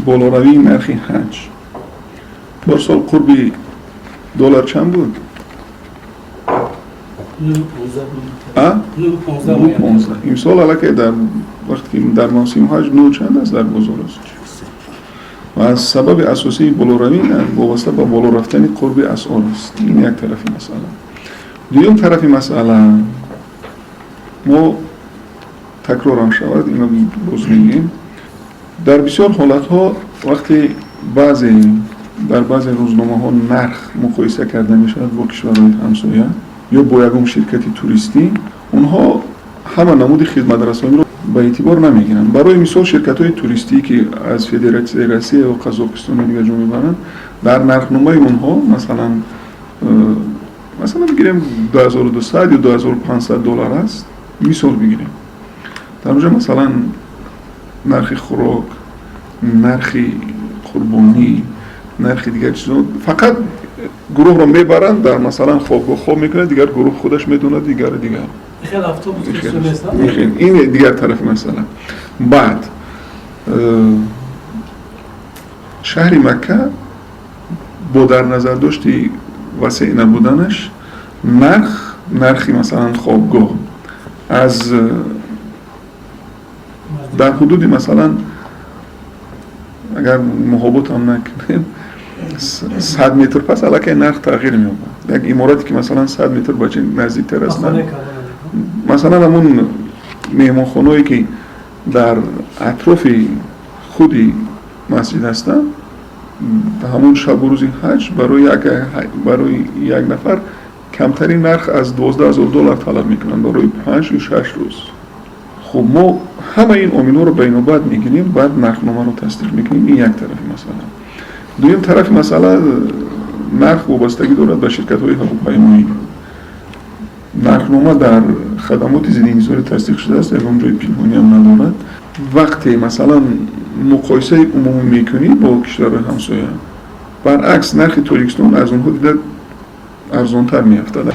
Болоравии нархи ҳаҷ. Порсол қурби доллар чанд буд? 9,15. Имсол аллакай дар вақте ки дар мавсими ҳаҷ нӯ чанд аст дар бозор аст. Ва аз сабаби асосии болоравӣ вобаста ба боло рафтани қурби асъор аст. Ин як тарафи масъала. Дуюм тарафи масъала, мо такрорам шавад, ино боз мегӯем, дар бисёр ҳолатҳо вақте баъзе дар баъзе рӯзномаҳо нарх муқоиса карда мешавад бо кишварҳои ҳамсоя ё бо ягон ширкати туристӣ, онҳо ҳама намуди хизматрасониро ба эътибор намегиранд. Барои мисол, ширкатҳои туристӣ, ки аз Федератсияи Россия ё Қазоқистону дигар ҷо мебаранд, дар нархномаи онҳо масалан бигирем, 2200 ё 2500 доллар аст, мисол бигирем, дар онҷо масалан нархи хӯрок, нархи қурбонӣ, нархи дигар чизо, фақат гурӯҳро мебаранд, дар масалан хобгоҳ хоб мекунад, дигар гурӯҳ худаш медонад, дигару дигар. Ин дигар тарафи масъала. Баъд шаҳри Макка бо дар назардошти васеъ набуданаш, нархи масалан хобгоҳ аз дар ҳудуди, масалан, агар муҳоботам накунем, 100 метр пас аллакай нарх тағйир меёбад. Як иморате, ки масалан 100 метр ба чи наздиктар аст, масалан, ҳамун меҳмонхонаое, ки дар атрофи худи масҷид ҳастанд, ҳамун шабу рӯзи ҳаҷ барои як нафар камтарин нарх аз 12 000 доллар талаб мекунанд барои 5 ё 6 рӯз. Хуб, мо ҳама ин омилҳоро ба инобат мегирем, баъд нархномаро тасдиқ мекунем. Ин як тарафи масъала. Дуюм тарафи масъала, нарх вобастагӣ дорад ба ширкатҳои ҳавопаймоӣ. Нархнома дар хадамоти зиддиинҳисорӣ тасдиқ шудааст, ягон ҷои пинҳониам надорад. Вақте масалан муқоисаи умумӣ мекунӣ бо кишварҳои ҳамсоя, баръакс, нархи Тоҷикистон аз онҳо дида арзонтар меафтад.